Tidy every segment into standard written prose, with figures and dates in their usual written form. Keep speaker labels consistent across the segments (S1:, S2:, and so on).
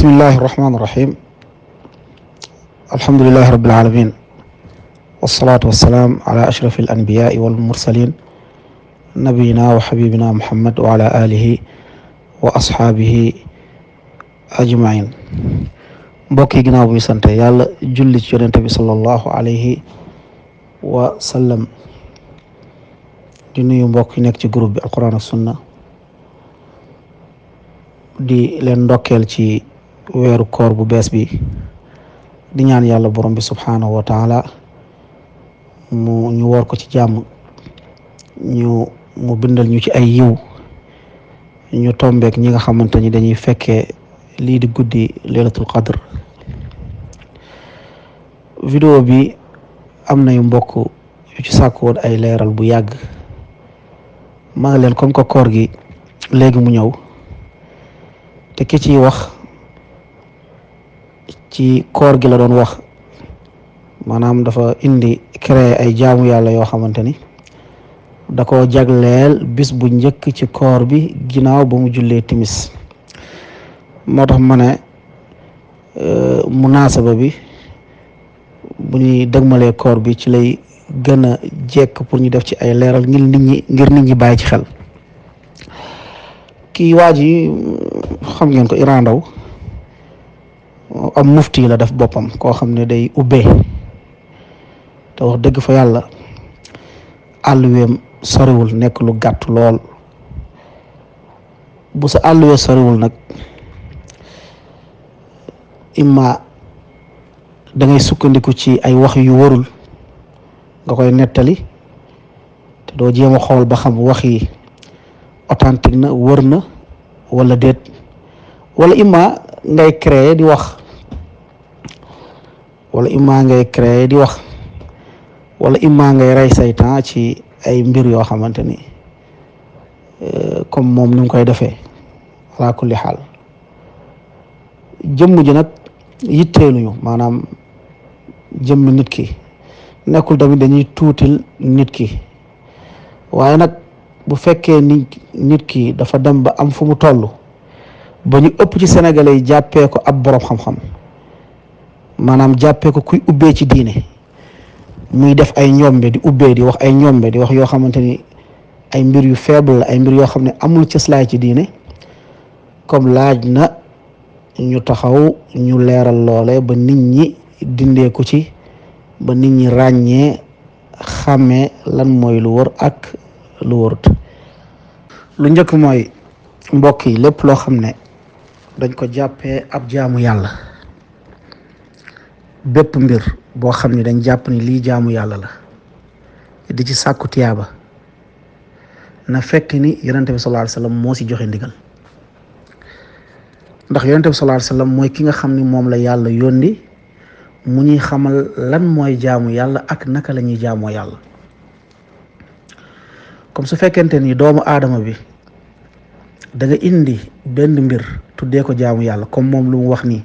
S1: بسم الله الرحمن الرحيم الحمد لله رب العالمين والصلاة والسلام على أشرف الأنبياء والمرسلين نبينا وحبيبنا محمد وعلى آله وأصحابه أجمعين mbokk yi ginnaaw bu ñu sant yàlla julli ci yonente bi sallallahu alayhi wa sallam di nuyu mbokk yi nekk ci groupe bi alquran ak sunna di leen ndokkeel ci weeru koor bu bees bi di ñaan yàlla borom bi subhanahu wa taala ñu woor ko ci jàmm mu bindal ñu ci ay yiw ñu tombeek ñi nga xamante ni dañuy fekkee lii di guddi laylatul qadr. vidéo bi am na yu mbokk yu ci sàkk woon ay leeral bu yàgg ma nga leen comme que koor gi léegi mu ñëw te ki ciy wax ci koor gi la doon wax maanaam dafa créer ay jaamu yàlla yoo xamante ni da ko jagleel bis bu njëkk ci koor bi ginnaaw ba mu jullee timis moo tax ma ne munaasaba bi bu ñuy dëgmalee koor bi ci lay gën a jekk pour ñu def ci ay leeral ngir nit ñi bàyyi ci xel. kii waa ji xam ngeen ko Iran Ndaw am mufti la def boppam koo xam ne day ubbee te wax dëgg fa yàlla àlluweem soriwul, nekk lu gàtt lool. bu sa àlluwee soriwul nag imma da ngay sukkandiku ci ay wax yu warul nga koy nettali te doo jéem a xool ba xam wax yi authentique na wër na wala déet, wala imma ngay créer di wax wala imma ngay rey say temps ci ay mbir yoo xamante ni comme moom ni mu koy defee. ala kulli xaal jëmm ji nag yitteeluñu, maanaam jëmmi nit ki nekkul tamit dañuy tuutil nit ki, waaye nag bu fekkee nit ki dafa dem ba am fu mu toll ba ñu ëpp ci sénégalais yi jàppee ko ab borom xam-xam, maanaam jàppee ko kuy ubbee ci diine, muy def ay ñombe di ubbee di wax ay ñombe di wax yoo xamante ni ay mbir yu faible la, ay mbir yoo xam ne amul cëslaay ci diine, comme laaj na ñu taxaw ñu leeral loole ba nit ñi dindeeku ci, ba nit ñi ràññee xàmmee lan mooy lu wër ak lu wërut. lu njëkk mooy mbokk yi, lépp loo xam ne dañ ko jàppee ab jaamu yàlla, bépp mbir boo xam ne dañ jàpp ni lii jaamu yàlla la di ci sàkku tiyaaba, na fekk ni yonente bi sallallahu alayhi wasallam moo si joxe ndigal. ndax yonente bi sallallahu alayhi wasallam mooy ki nga xam ni moom la yàlla yónni mu ñuy xamal lan mooy jaamu yàlla ak naka la ñuy jaamoo yàlla. comme su fekkente ni doomu aadama bi da nga indi benn mbir tuddee ko jaamu yàlla, comme moom lu mu wax nii.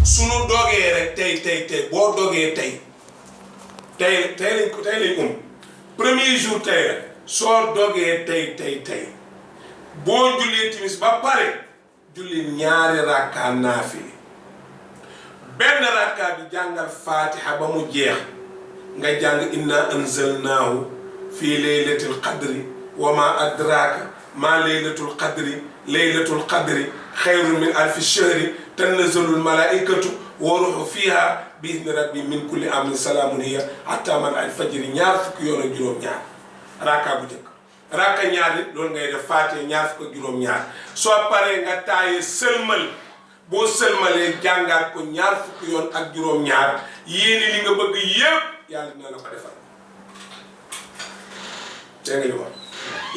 S2: sunu dogee rek tey boo dogee tey lañ premier jour tey la soo dogee tey boo jullee timis ba pare julli ñaari rakka naafile, benn rakka bi jàngal fatiha ba mu jeex nga jàng inna anzalnaahu fii laylatil qadri wa ma adraka ma laylatul qadri xayrun min alfi shahri tanazzalul malaikatu wa ruuhu fiha bi idni rabbi min kulli amrin salaamun hiya hatta matla'il fajri, ñaar fukki yoon ak juróom-ñaar rakka bu njëkk. rakka ñaar it loolu ngay def fatiha ñaar fukk ak juróom-ñaar, soo paree nga taaye sëlmal, boo sëlmalee jàngaat ko ñaar fukki yoon ak juróom-ñaar, yéeni li nga bëgg yépp yàlla dina la ko defal. dégg nga li wax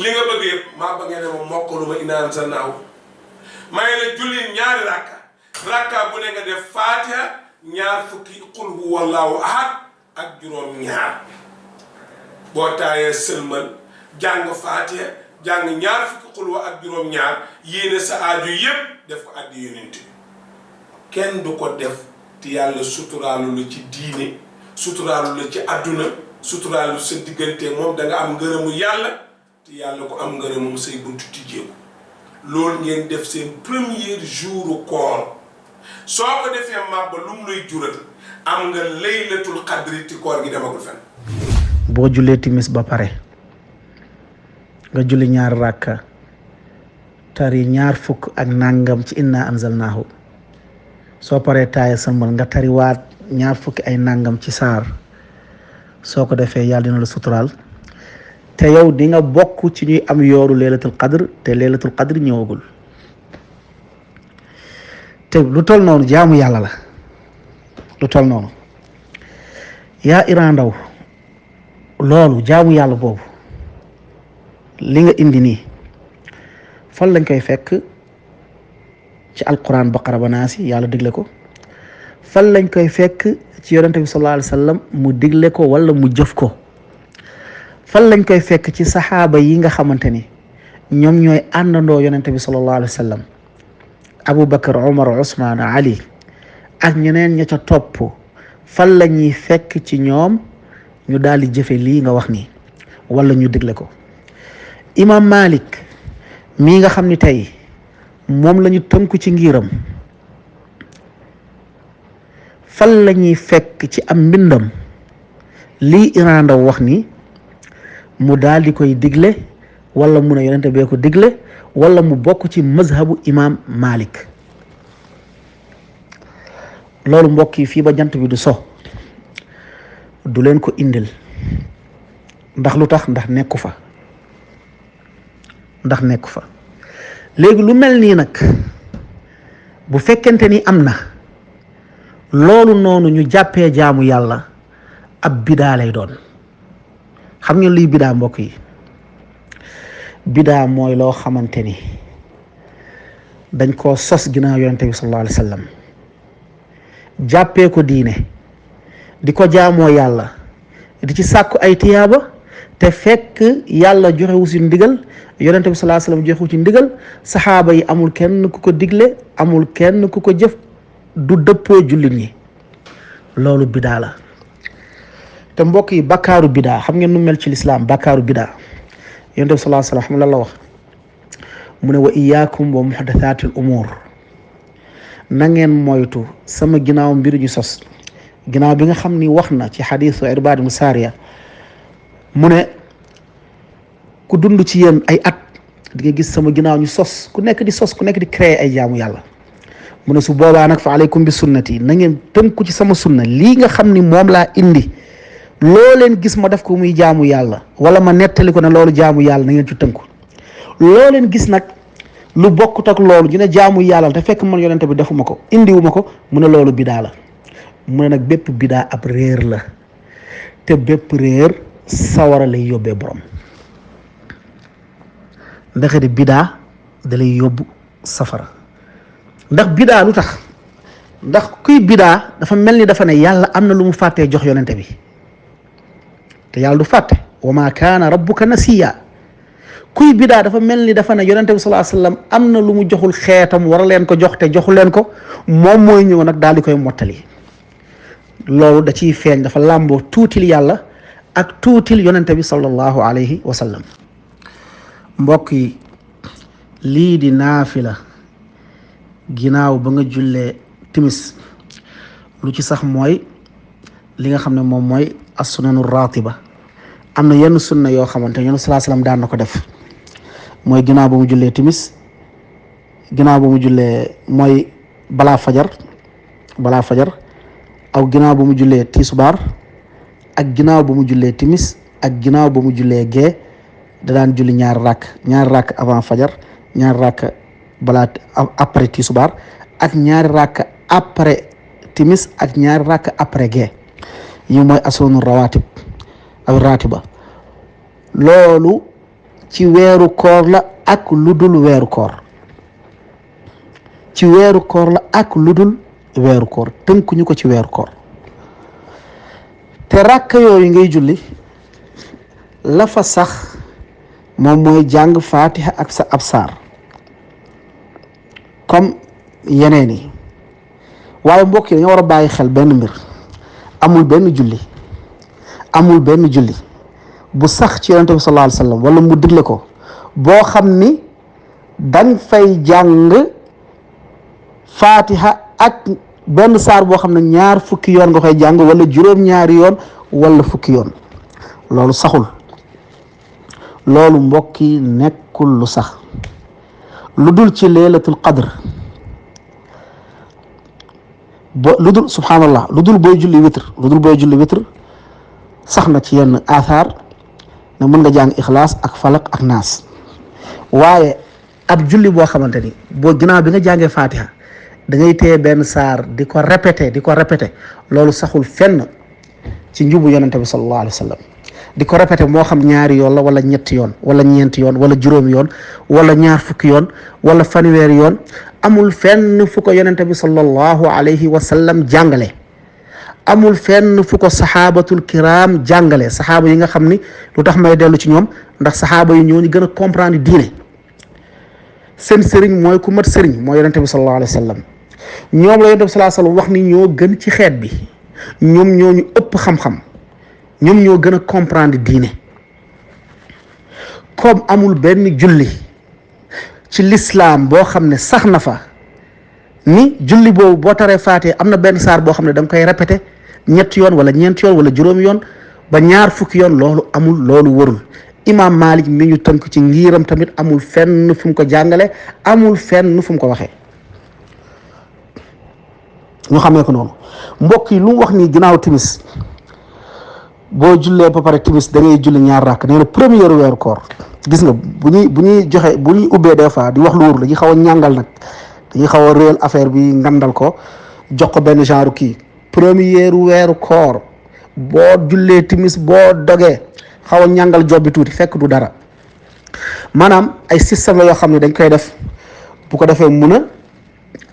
S2: li nga bëgg yëpp maa ba ngeen ne ma mokkalu ma inna anzalnaahu, may la julli ñaari rakka bu ne nga def fatiha ñaar fukki qul huwallahu ahad ak juróom-ñaar, boo taayee sëlmal jàng fatiha jàng ñaar fukki xulwa ak juróom-ñaar, yéene sa aaju yépp def ko addi yonent bi. kenn du ko def te yàlla suturaalu la ci diine, suturaalu la ci àdduna, suturaalu sa diggante moom da nga am ngërëmu yàlla, te yàlla ko am ngërëmum say buntu tijjeeku. loolu ngeen def seen premier jour koor soo ko defee màbba lu mu lay jural am nga laylatul qadri ci koor gi demagul fen.
S1: boo jullee timis ba pare nga julli ñaar rakka tari ñaar fukk ak nangam ci inna anzalnaahu soo paree taaya sëlmal nga tari waat ñaar fukki ay nangam ci saar soo ko defee yàlla dina la suturaal te yow di nga bokk ci ñuy am yooru laylatul qadr te laylatul qadr ñëwagul. te lu tol noonu jaamu yàlla la lu tol noonu yaa Iran Ndaw loolu jaamu yàlla boobu li nga indi nii fan lañ koy fekk ci alquran baqara ba naasi yàlla digle ko fan lañ koy fekk ci yonente bi sallallahu alayhi wa sallam mu digle ko wala mu jëf ko fan lañ koy fekk ci saxaaba yi nga xamante ni ñoom ñooy àndandoo yonente bi sallallahu alayhi wa sallam Aboubacar Omar Ousmane Ali ak ñeneen ña ca topp fan la ñuy fekk ci ñoom ñu daal di jëfe lii nga wax nii wala ñu digle ko. Imam Malik mii nga xam ni tey moom la ñu tënku ci ngiram fan la ñuy fekk ci am mbindam lii Iran Ndaw wax ni mu daal di koy digle wala mu ne yonente bee ko digle wala mu bokk ci mazhabu imam Malik. loolu mbokk yi fii ba jant bi du so du leen ko indil ndax lu tax ndax nekku fa léegi lu mel nii nag bu fekkente ni am na loolu noonu ñu jàppee jaamu yàlla ab bidaa lay doon. xam ngeen luy bidaa mbokk yi bidaa mooy loo xamante ni dañ koo sos ginnaaw yonente bi sallallahu alayhi wa sallam jàppee ko diine di ko jaamoo yàlla di ci sàkku ay tiyaaba te fekk yàlla joxewu ci ndigal yonente bi sallallahu alayhi wa sallam joxewu ci ndigal saxaaba yi amul kenn ku ko digle amul kenn ku ko jëf du dëppoo jullit ñi loolu bidaa la. te mbokk yi bakkaaru bidaa xam ngeen nu mel ci lislaam bakkaaru bidaa yonent bi sallallahu alayhi wa sallam xam lan la wax mu ne wa iyaakum wa muhdathatil umur na ngeen moytu sama ginnaaw mbir ñu sos ginnaaw bi nga xam ni wax na ci xadiisu Irbaad ibn Saariya mu ne ku dund ci yéen ay at di nga gis sama ginnaaw ñu sos ku nekk di créer ay jaamu yàlla mu ne su boobaa nag fa aleykum bi sunnati na ngeen tënku ci sama sunna lii nga xam ni moom laa indi loo leen gis ma def ko muy jaamu yàlla wala ma nettali ko ne loolu jaamu yàlla na ngeen ci tënku loo leen gis nag lu bokkut ak loolu ñu ne jaamu yàlla te fekk man yonente bi defuma ko indiwuma ko mu ne loolu bidaa la mu ne nag bépp bidaa ab réer la te bépp réer sawara lay yóbbee borom ndax di bidaa da lay yóbbu safara ndax bidaa lu tax ndax kuy bidaa dafa mel ni dafa ne yàlla am na lu mu fàttee jox yonente bi te yàlla du fàtte wa ma kaana rabbuka nasiya kuy bidaa dafa mel ni dafa ne yonente bi sallallahu alayhi wasallam am na lu mu joxul xeetam war leen ko jox te joxu leen ko moom mooy ñëw nag daal di koy mottali loolu da ciy feeñ dafa làmboo tuutil yàlla ak tuutil yonente bi sallallahu alayhi wa sallam. mbokk yi lii di naafila ginnaaw ba nga jullee timis lu ci sax mooy li nga xam ne moom mooy as-sunanu raatiba am na yenn sunna yoo xamante ne sallallahu alayhi wa sallam daan na ko def mooy ginnaaw ba mu jullee timis ginnaaw ba mu jullee mooy balaa fajar aw ginnaaw ba mu jullee tisbaar ak ginnaaw ba mu jullee timis ak ginnaaw ba mu jullee gee da daan julli ñaari rakk avant fajar ñaari rakk balaa après tisbaar ak ñaari rakk après timis ak ñaari rakk après gee yi mooy asonu rawatib aw ratiba loolu ci weeru koor la ak lu dul weeru koor ci weeru koor la ak lu dul weeru koor tënkuñu ko ci weeru koor te rakk yooyu ngay julli la fa sax moom mooy jàng fatiha ak sa ab saar comme yeneen yi waaye mbokk yi dañoo war a bàyyi xel benn mbir amul benn julli bu sax ci yonente bi sallallahu alayhi wa sallam wala mu digle ko boo xam ni dañ fay jàng fatiha ak benn saar boo xam ne ñaar fukki yoon nga koy jàng wala juróom-ñaari yoon wala fukki yoon loolu saxul. loolu mbokk yi nekkul lu sax lu dul ci leelatul qadr lu dul subhanallah lu dul booy julli witr sax na ci yenn athar ne mën nga jàng ixlaas ak falak ak naas waaye ab julli boo xamante ni boo ginnaaw bi nga jàngee fatiha da ngay téye benn saar di ko répété loolu saxul fenn ci njubu yonente bi sallallahu alayhi wa sallam di ko répété moo xam ñaari yoon la wala ñetti yoon wala ñeenti yoon wala juróomi yoon wala ñaar fukki yoon wala fanweeri yoon amul fenn fu ko yonente bi sallallahu alayhi wa sallam jàngale amul fenn fu ko saxaabatul kiram jàngale saxaaba yi nga xam ni lu tax may dellu ci ñoom ndax saxaaba yi ñoo ñu gën a comprendre diine seen sëriñ mooy ku mat sëriñ mooy yonente bi sallallahu alayhi wa sallam ñoom la yonente bi sallallahu alayhi wa sallam wax ni ñoo gën ci xeet bi ñoom ñoo ñu ëpp xam-xam ñoom ñoo gën a comprendre diine comme amul benn julli ci l'islam boo xam ne sax na fa ni julli boobu boo taree faatee am na benn saar boo xam ne da nga koy répété ñetti yoon wala ñeenti yoon wala juróomi yoon ba ñaar fukki yoon loolu amul loolu warul imam Malik mi ñu tënk ci ngiiram tamit amul fenn fu mu ko jàngale amul fenn fu mu ko waxee ñu xamee ko noonu mbokk yi lu mu wax nii ginnaaw timis boo jullee ba pare timis da ngay julli ñaar rakk nee na premier weeru koor gis nga bu ñuy ubbee des fois di wax lu wóor dañuy xaw a ñàngal nag dañuy xaw a réel affaire bi ngandal ko jox ko benn genre kii premier weeru koor boo jullee timis boo dogee xaw a ñàngal job bi tuuti fekk du dara maanaam ay système la yoo xam ne dañ koy def bu ko defee mun a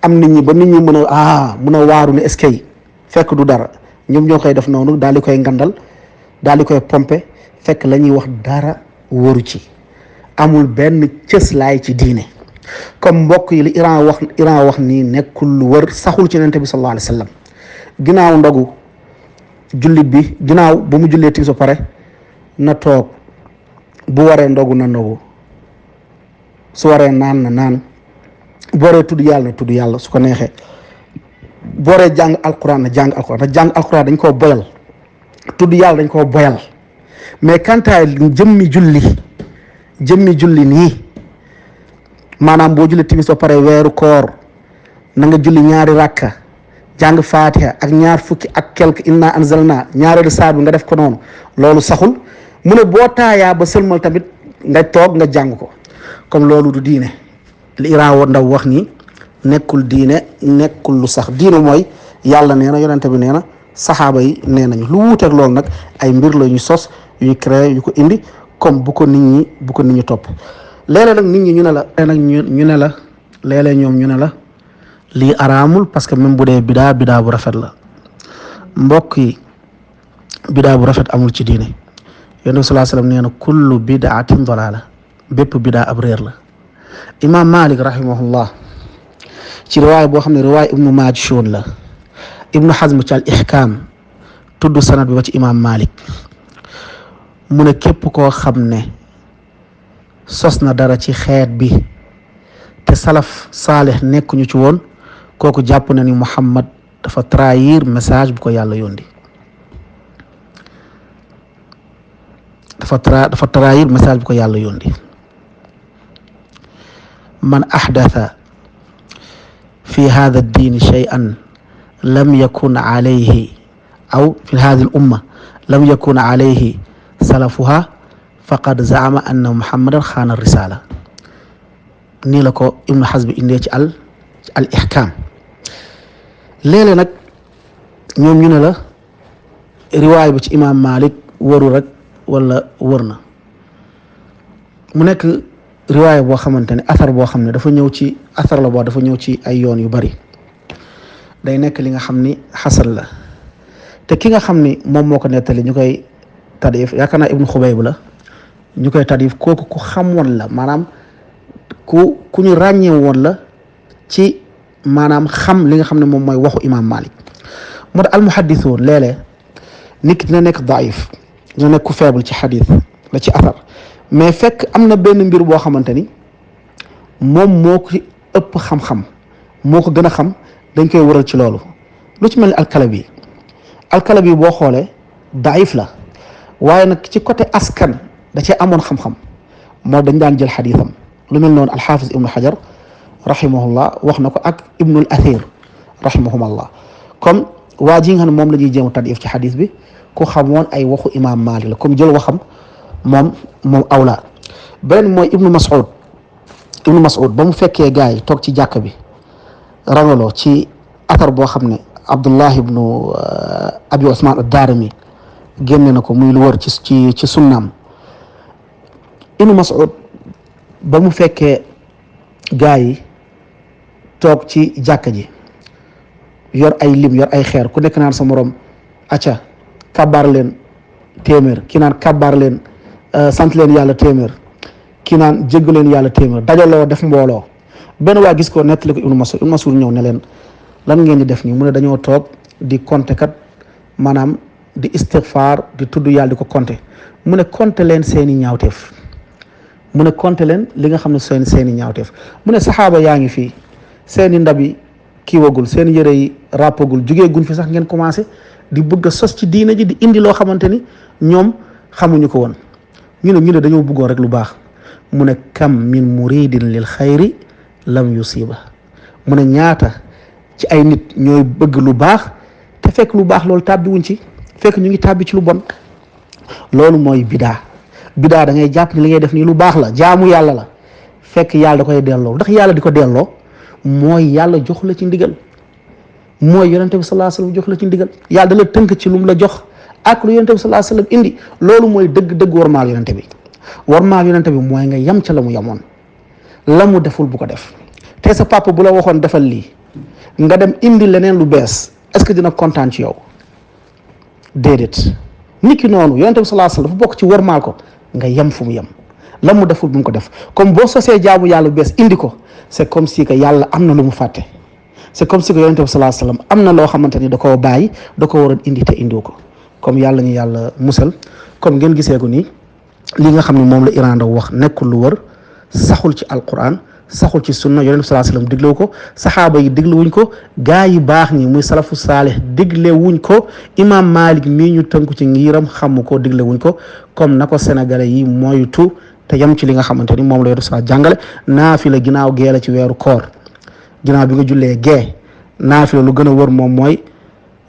S1: am nit ñi ba nit ñi mun a waaru ne est-ce que fekk du dara ñoom ñoo koy def noonu daal di koy ngandal daal di koy pompe fekk la ñuy wax dara wóoru ci amul benn cëslaay ci diine comme mbokk yi li Iran wax nii nekkul lu wër saxul ci Yonent bi sallallahu alayhi wa sallam ginnaaw ndogu jullit bi ginnaaw ba mu jullee timis ba pare na toog bu waree ndogu na ndogu su waree naan na naan bu waree tudd yàlla na tudd yàlla su ko neexee bu waree jàng alquran na jàng alquran dañ koo boyal tudd yàlla dañ koo boyal mais kantaay jëmmi julli nii maanaam boo julli timis ba pare weeru koor na nga julli ñaari rakka jàng fatiha ak ñaar fukki ak quelque inna anzalna ñaareelu saar bi nga def ko noonu loolu saxul mu ne boo taayaa ba sëlmal tamit nga toog nga jàng ko comme loolu du diine li Iran ndaw wax nii nekkul diine nekkul lu sax diine mooy yàlla nee na yonente bi nee na saxaaba yi nee nañu lu wuuteeg loolu nag ay mbir la ñu sos yu ñu créé yu ko indi comme bu ko nit ñi topp léeg-léeg nag nit ñi ñu ne la léeg-léeg ñoom ñu ne la lii araamul parce que même bu dee bidaa bu rafet la mbokk yi bidaa bu rafet amul ci diine yonent bi sallallahu alayhi wasallam nee na kullu bidaatin dalaala bépp bidaa ab réer la imam Malik rahimahullah ci riwaay boo xam ne riwaay ibnu Majshun la ibnu Hazm ci al ihkam tudd sanad bi ba ci imam Malik mu ne képp koo xam ne sos na dara ci xeet bi te salaf saalih nekkuñu ci woon kooku jàpp na ni Muhammad dafa trahir message bu ko yàlla yónni dafa trahir message bu ko yàlla yónni man ahdatha fi hada ad-din shay'an lam yakun alayhi aw fi hadi al-umma lam yakun alayhi salafuha faqad zaama anna muhammadan xaana risala nii la ko ibnu Hazm indee ci al ihkam léeg-léeg nag ñoom ñu ne la riwaay bi ci imam Malik wëru rek wala wër na mu nekk riwaay boo xamante ne athar boo xam ne dafa ñëw ci athar la boo dafa ñëw ci ay yoon yu bari day nekk li nga xam ni xasan la te ki nga xam ni moom moo ko nettali ñu koy tadif yaakaar naa ibnu Xubayb la ñu koy tadif kooku ku xamoon la maanaam ku ñu ràññee woon la ci maanaam xam li nga xam ne moom mooy waxu imam Malik moo tax almuhaddithuun léeg-léeg nit ki dina nekk daif dina nekk ku faible ci xadis la ci athar mais fekk am na benn mbir boo xamante ni moom moo ko ëpp xam-xam moo ko gën a xam dañ koy wëral ci loolu. lu ci mel ni Alkalabi boo xoolee daif la waaye nag ci côté askan da cee amoon xam-xam moo dañ daan jël xadiisam. lu mel noonu alxaafis ibnu xajar rahimahullah wax na ko ak ibnul athir rahimahumullah. comme waa ji nga xam ne moom la ñuy jéem a tadif ci xadis bi ku xamoon ay waxu imam Maalik la comme jël waxam moom awla. beneen mooy ibnu Mas'ud ba mu fekkee gars yi toog ci jàkk bi rangaloo ci atar boo xam ne Abdullah ibnu Abi Usmaan ad-Daarimi génne na ko muy lu wër ci sunnaam. ibnu Mas'ud ba mu fekkee gars yi toog ci jàkk ji yor ay lim yor ay xeer ku nekk naan sa morom acca kabaar leen téeméer ki naan kabaar leen sant leen yàlla téeméer ki naan jégg leen yàlla téeméer dajaloo def mbooloo. benn waa gis ko nettali ko Ibnu Mas'ud ñëw ne leen lan ngeen di def nii mu ne dañoo toog di compter kat maanaam di istighfar di tudd yàlla di ko compter mu ne compter leen seeni ñaawteef mu ne compter leen li nga xam ne seeni ñaawteef mu ne saxaaba yaa ngi fii seeni ndab yi kiiwagul seen yëre yi ràppagul jugee guñ fi sax ngeen commencé di bëgg a sos ci diina ji di indi loo xamante ni ñoom xamuñu ko woon. ñu ne dañoo bëggoon rek lu baax mu ne kam min muridin lil xayri lam yusiba mu ne ñaata ci ay nit ñooy bëgg lu baax te fekk lu baax loolu tàbbi wuñ ci fekk ñu ngi tàbbi ci lu bon. loolu mooy bidaa da ngay jàpp ni li ngay def nii lu baax la jaamu yàlla la fekk yàlla da koy delloo ndax yàlla di ko delloo mooy yàlla jox la ci ndigal mooy yonente bi sallallahu alayhi wasallam jox la ci ndigal yàlla da la tënk ci lu mu la jox ak lu yonente bi sallallahu alayhi wasallam indi loolu mooy dëgg warmaal yonente bi mooy nga yem ca la mu yemoon la mu deful bu ko def. te sa papa bu la waxoon defal lii nga dem indi leneen lu bees est-ce que dina kontaan ci yow déedéet. niki noonu yonente bi sallallahu alayhi wasallam dafa bokk ci warmaal ko nga yem fu mu yem la mu deful bu mu ko def comme boo sosee jaamu yàlla bu bees indi ko c'est comme si que yàlla am na lu mu fàtte c'est comme si que yonente bi sallallahu alayhi wasallam am na loo xamante ni da koo bàyyi da ko waroon indi te indiw ko comme yàlla ñu yàlla musal. comme ngeen gisee ko nii li nga xam ne moom la Iran Ndao wax nekkul lu wër saxul ci alquran saxul ci sunna yonente bi sallallahu alayhi wasallam diglewu ko saxaaba yi diglewuñ ko gaa yi baax ñi muy salafu saalih diglewuñ ko imam Malik mii ñu tënku ci ngiram xamu ko diglewuñ ko comme na ko sénégalais yi moytu te yem ci li nga xamante ni moom la yonente bi jàngale. naafila ginnaaw gee la ci weeru koor ginnaaw bi nga jullee gee naafila lu gën a wër moom mooy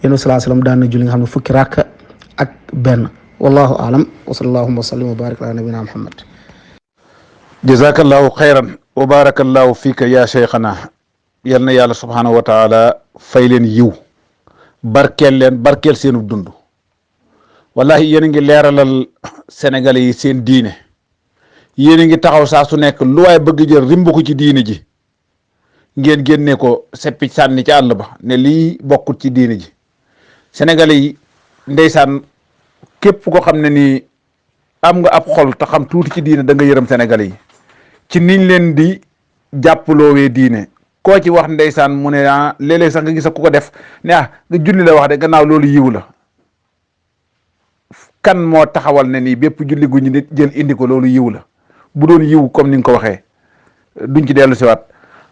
S1: yonente bi sallallahu alayhi wasallam daan na julli nga xam ne fukki rakk ak benn. wallahu aalam wa sallallahu wa sallim wa barik ala nabina muhammad.
S3: jazakallahu xayran wa barakallahu fiika ya cheikhana yal na yàlla subhanahu wa taala fay leen yiw barkeel seenu dund. wallahi yéen a ngi leeralal sénégalais yi seen diine yéen a ngi taxaw saa su nekk lu waay bëgg jël rimbu ko ci diine ji ngeen génne ko seppi sànni ci àll ba ne lii bokkut ci diine ji. sénégalais yi ndeysaan képp ko xam ne nii am nga ab xol te xam tuuti ci diine da nga yërëm sénégalais yi ci niñ leen di jàppaloowee diine. koo ci wax ndeysaan mu ne léeg-léeg sax nga gis ku ko def ne nga julli la wax de gannaaw loolu yiw la. kan moo taxawal ne nii bépp julli gu ñu nit jël indi ko loolu yiw la bu doon yiw comme ni nga ko waxee duñ ci dellu siwaat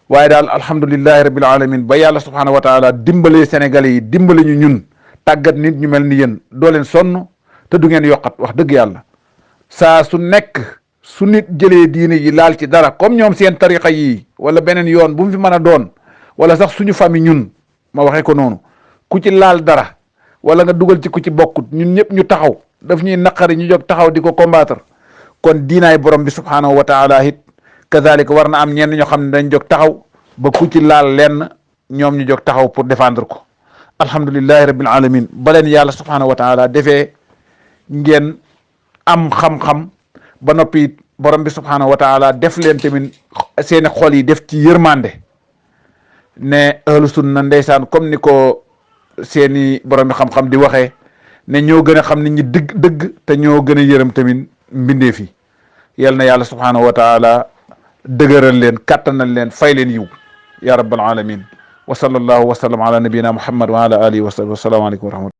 S3: waaye daal alhamdulillahi rabbil alamin ba yàlla subhanahu wa taala dimbalee sénégalais yi dimbale ñu ñun tàggat nit ñu mel ni yéen doo leen sonn te du ngeen yokkat wax dëgg yàlla. saa su nekk su nit jëlee diine yi laal ci dara comme ñoom seen tariqa yi wala beneen yoon bu mu fi mën a doon wala sax suñu famille ñun ma waxee ko noonu ku ci laal dara wala nga dugal ci ku ci bokkut ñun ñëpp ñu taxaw daf ñuy naqari ñu jóg taxaw di ko combattre. kon diinaay borom bi subhanahu wa taala it kazalika war na am ñenn ñoo xam ne dañ jóg taxaw ba ku ci laal lenn ñoom ñu jóg taxaw pour défendre ko. alhamdulillahi rabbil alamin ba leen yàlla subhanahu wa taala defee ngeen am xam-xam ba noppi borom bi subhanahu wa taala def leen tamit seeni xol yi def ci yërmande ne ahlu sunna ndeysaan comme ni ko seeni borom bi xam-xam di waxee ne ñoo gën a xam nit ñi dëgg te ñoo gën a yërëm tamit mbindee fi yal na yàlla subhanahu wa taala dëgëral leen kattanal leen fay leen yiw ya rabbal alamin wa sallallahu wa sallam ala nabiyina muhammad wa ala alihi wa sahbihi wa salaamu aleykum wa rahmatullah